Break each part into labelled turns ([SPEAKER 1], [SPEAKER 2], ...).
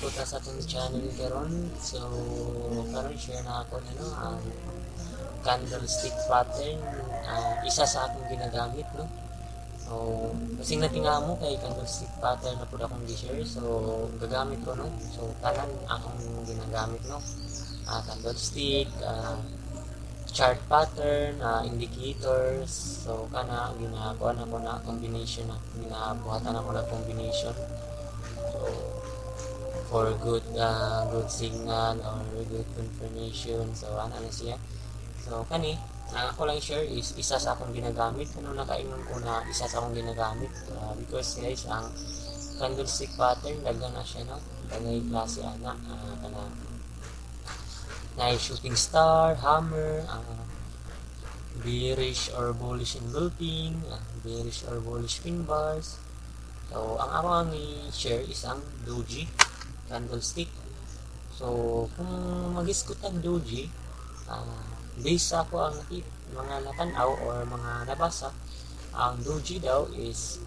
[SPEAKER 1] Po ta sa atong channel karon. So karon share na ako nino ang candlestick pattern, isa sa akong ginagamit, no. So kasi natinga mo kay candlestick pattern na pud akong gi-share, so gagamit ko, no. So tanan akong ginagamit, no. Candlestick, chart pattern, indicators. So kana ginagawa na ko na combination na ginabuhatan ako na combination. So for good signal or good confirmation. So ana na siya. So kani ang ako lang share is isa sa akong ginagamit. Ano, nakaingon ko na isa sa akong ginagamit because, guys, ang candlestick pattern daghan na siya, no. Daghay klase ana, kanang na shooting star, hammer, bearish or bullish engulfing, bearish or bullish pin bars. So, ang ako ang i-share is ang doji candlestick. So, kung mag-isgot ang doji, based sa ako ang mga natanaw or mga nabasa, ang doji daw is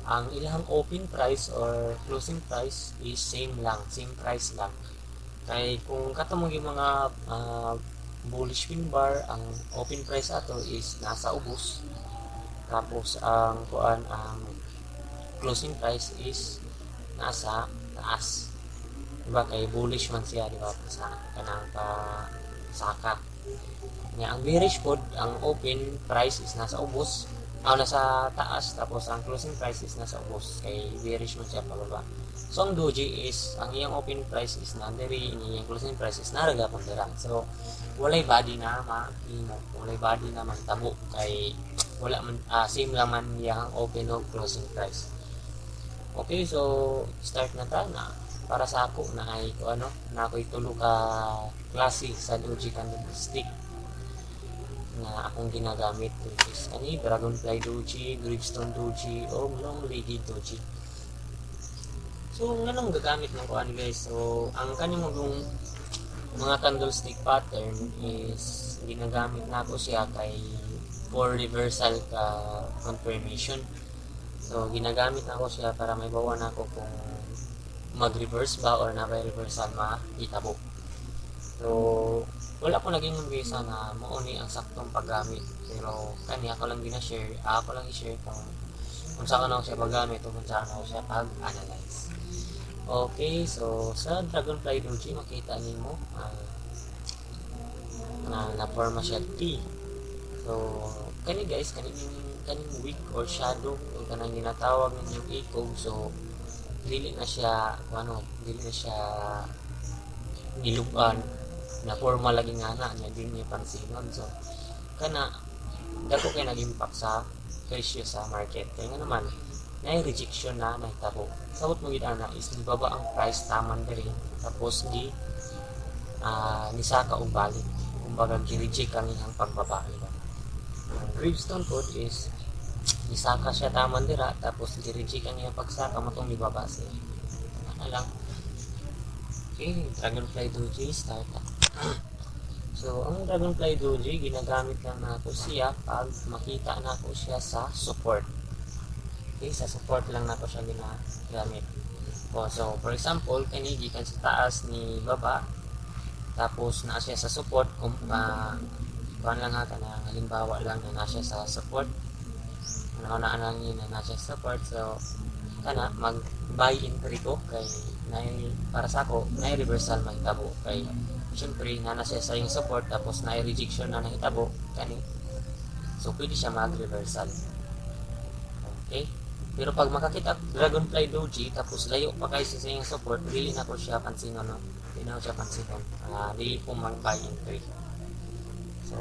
[SPEAKER 1] ang ilang open price or closing price is same lang, same price lang. Kay kung katong yung mga bullish pin bar, ang open price ato is nasa ubos. Tapos ang kuan, ang closing price is nasa taas. Diba kay bullish man siya, diba? Sa kanang pa saka. Nya ang bearish pod, ang open price is nasa ubos, nasa taas, tapos ang closing price is nasa ubos kay bearish man siya pababa. So ang doji is ang iyang open price is na diri, iyang closing price is naa ra gapon dira. So walay body na mahimo, walay body na mahitabo kay wala man, same lang man iyang open og closing price. Okay, so start na ta na. Para sa ako na ay ko ano na ako'y tulo ka klase sa doji candlestick na akong ginagamit, which is kani dragonfly doji, gravestone doji o long legged doji. So nganong gagamit ng kuan, guys? So ang kaning mga mga candlestick pattern is ginagamit nako siya kay for reversal ka confirmation. So ginagamit nako siya para mahibaw-an nako kung mag-reverse ba or naa bay reversal mahitabo. So wala ko naging bisa na mao ni ang saktong paggamit, pero kani ako lang gina-share, ako lang i-share kung saan ako siya paggamit o kung saan ako siya pag-analyze. Okay, so sa Dragonfly Doji makita nimo na na-forma siya T. So kani, guys, kani kaning wick or shadow o kanang ginatawag ninyong ikog, so dili na siya ano, dili na siya nilugan na forma lagi nga na niya din niya pansinon. So kana dako kay nag-impact sa presyo sa market kaya nga naman na rejection na nahitabo. Sabot mo gid ana is nibaba ang price taman diri, tapos gi nisaka og balik, kumbaga gi-reject ang iyang pagbaba, diba? Ang gravestone pod is nisaka siya taman dira, tapos gi-reject ang iyang pagsaka, mao tong nibaba siya. Ano lang. Okay, dragonfly doji, start na. So ang dragonfly doji, ginagamit lang nako siya pag makita nako siya sa support. Okay, sa support lang nako siya ginagamit. O, so for example, kani gikan sa taas ni baba, tapos naa siya sa support, kung kuan lang ha, kanang halimbawa lang na naa siya sa support. Ano na lang na naa siya sa support, so kana mag buy entry ko kay naay, para sa ako, naay reversal mahitabo kay syempre naa na siya sa iyang support, tapos naay rejection na nahitabo kani, so pwede siya mag reversal. Okay, pero pag makakita dragonfly doji tapos layo pa kayo sa iyang support, dili na ko siya pansinon, no, dili na ko siya pansinon, dili ko mag buy entry. So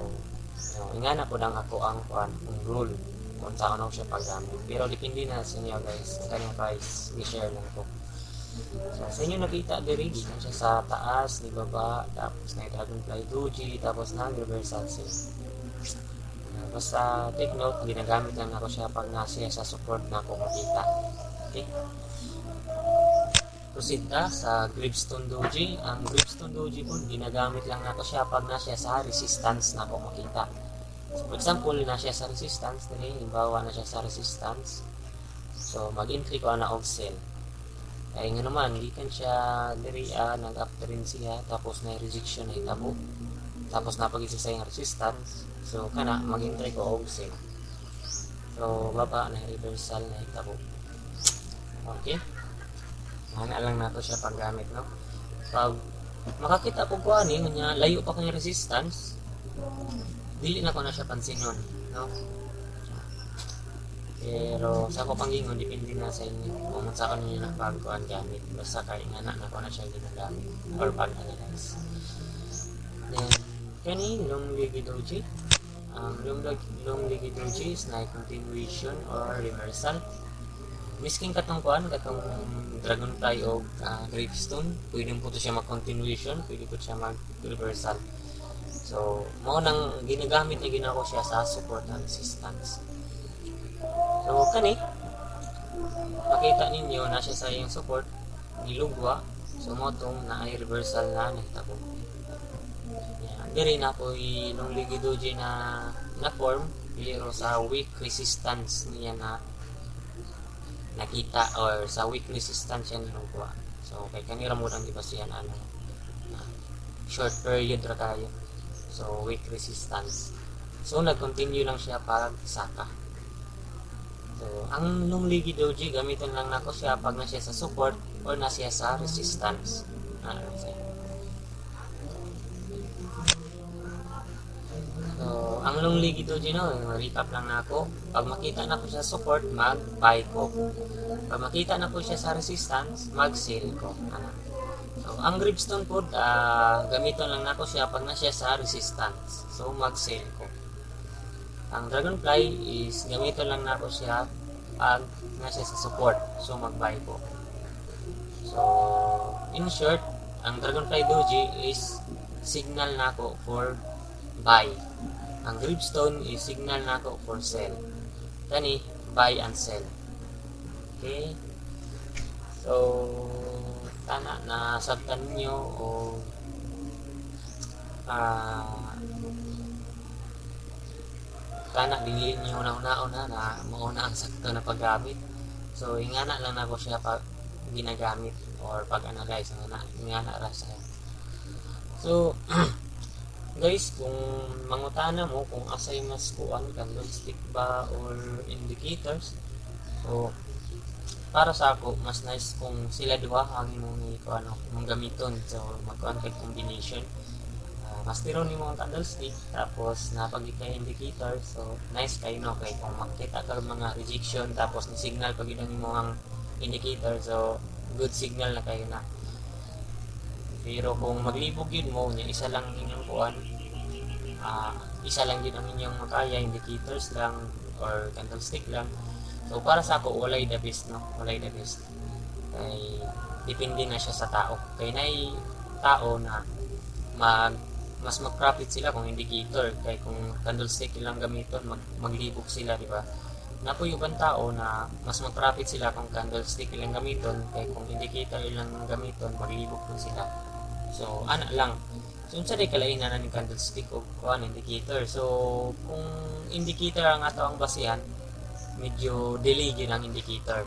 [SPEAKER 1] ingana po lang ako ang kuan, ang rule kung saan ako siya paggamit, pero depende na sa inyo, guys. Ang kanyang price, i-share lang ko. So sa inyo nakita diri, gikan siya sa taas ni baba, tapos na dragonfly doji, tapos na reversal siya. Basta take note, ginagamit lang ako siya pag nasa sa support na ako makita. Okay, proceed ta sa gravestone doji. Ang gravestone doji po, ginagamit lang nako siya pag nasa sa resistance na ako makita. So for example, na siya sa resistance diri, halimbawa na siya sa resistance, so mag-entry ko na og sell. Kay nga naman, gikan siya diri, nag-uptrend siya, tapos na rejection na hitabo. Tapos napagit siya sa iyang resistance. So kana mag-entry ko og sell. So baba na reversal na hitabo. Okay? Ana lang nato siya paggamit, no? Pag makakita ko ko ani nya layo pa kang resistance, dili na ko na siya pansinon, no? Pero sa ako panggingon, depende na sa inyo kung unsa ka ninyo na pagkuan gamit. Basta kay nga na ko na siya ginagamit or pag-analyze. Then kani long legged doji. Ang long legged doji is na continuation or reversal. Misking katong kuan, katong dragonfly o gravestone, pwede po to siya mag-continuation, pwede po siya mag-reversal. So, mao nang ginagamit na ginako siya sa support and resistance. So, kani, makita ninyo na siya sa iyang support, nilugwa, so mao tong naay reversal na nahitabo. Yan. Diri na po long legged doji na na form, pero sa weak resistance niya na nakita or sa weak resistance siya nilugwa. So, kay kanira mo lang di ba siya na ano, na short period ra kayo. So, weak resistance. So, nag-continue lang siya pag saka. So, ang long legged doji, gamitin lang nako siya pag na siya sa support or na siya sa resistance. Ano siya. So, ang long legged doji, no, recap lang nako. Pag makita na ko siya sa support, mag-buy ko. Pag makita na ko siya sa resistance, mag-sell ko. Ano. So, ang gravestone po, gamiton lang nako siya pag na siya sa resistance. So, mag-sell ko. Ang dragonfly is gamiton lang nako siya pag na siya sa support. So, mag-buy ko. So, in short, ang dragonfly doji is signal nako for buy. Ang gravestone is signal nako for sell. Kani, buy and sell. Okay? So, tana na sabtan ninyo o kana dili niyo una-una na mao na ang sakto na paggamit. So ingana lang nako siya pag ginagamit or pag-analyze nga ingana ra siya. So guys, kung mangutana mo kung asay mas kuan, candlestick ba or indicators, so para sa ako mas nice kung sila duha ang imong kuan, imong gamiton. So magkuan kay combination. Mas tiro nimo ang candlestick tapos napagi kay indicator, so nice kayo, no? Kay kung makita ka mga rejection tapos ni signal pag ang imong ang indicator, so good signal na kayo na. Pero kung maglibog yun mo nya isa lang inyong kuan, isa lang din ang inyong makaya, indicators lang or candlestick lang, so para sa ako walay the best, no? Walay the best kay depende na siya sa tao, kay nay tao na mas mag-profit sila kung indicator, kay kung candlestick lang gamiton, maglibog sila, di ba? Napoy ubang tao na mas mag-profit sila kung candlestick ilang gamiton, kay kung indicator ilang gamiton, maglibog po sila. So ana lang. So unsa day kalainan na ning candlestick og kuan, indicator? So kung indicator ang ato ang basihan, medyo delay gyud ang indicator,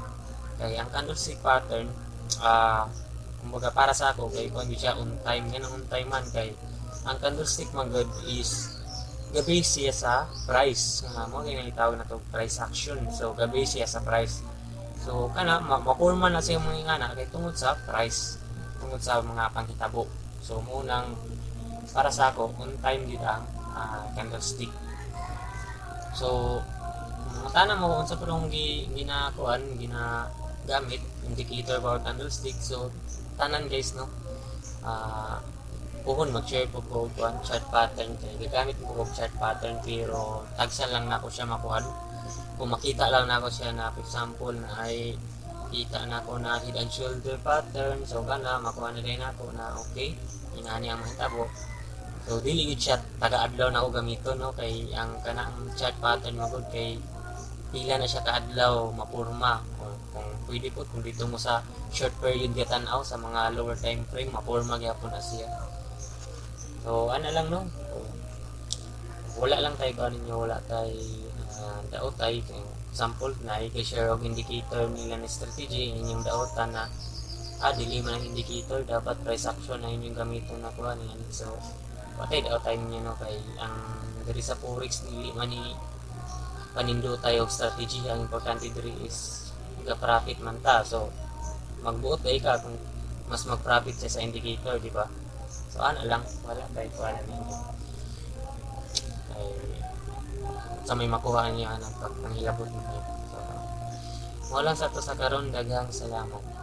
[SPEAKER 1] kay ang candlestick pattern, kumbaga para sa ako, kay kuan gyud siya, on time. Nga on time man, kay ang candlestick man gud is gabi siya sa price nga mo gyud itawag na to, price action. So gabi siya sa price. So kana mapurma na siya mga ingana kay tungod sa price, tungod sa mga panghitabo. So mo nang para sa ako on time gyud ang candlestick. So mangutana mo unsa pa dong ginakuan, ginagamit, indicator ba or candlestick, so tanan guys, no, puhon mag-share ko ko kuan, chart pattern, kay gagamit ko og chart pattern, pero tagsa lang nako siya makuan. Kung makita lang nako siya na, for example, na ay kita nako na head and shoulder pattern, so kana makuha na din nako na okay, inani ang mahitabo. So dili gyud siya taga-adlaw na ako gamiton, no? Kay ang kanang chart pattern magud kay pila na siya kaadlaw mapurma, or kung pwede po kung dito mo sa short period gatan-aw sa mga lower time frame, mapurma gyapon na siya. So ana lang, no? So, wala lang tayo kuan ninyo, wala tay daot ay kay example na i-share og indicator nila ni strategy inyong daotan na. Dili man ang indicator, dapat price action na inyong gamiton na kuha niya. So patay daw time niya, no, kay ang diri sa forex, dili man ni panindotay og strategy. Ang importante diri is ga-profit man ta. So magbuot dai ka kung mas mag-profit siya sa indicator, di ba? So ana lang, wala kay kuha na ninyo kay sa may makuha niya anang pag panghilabot ninyo. So wala sa to sa karon. Daghang salamat.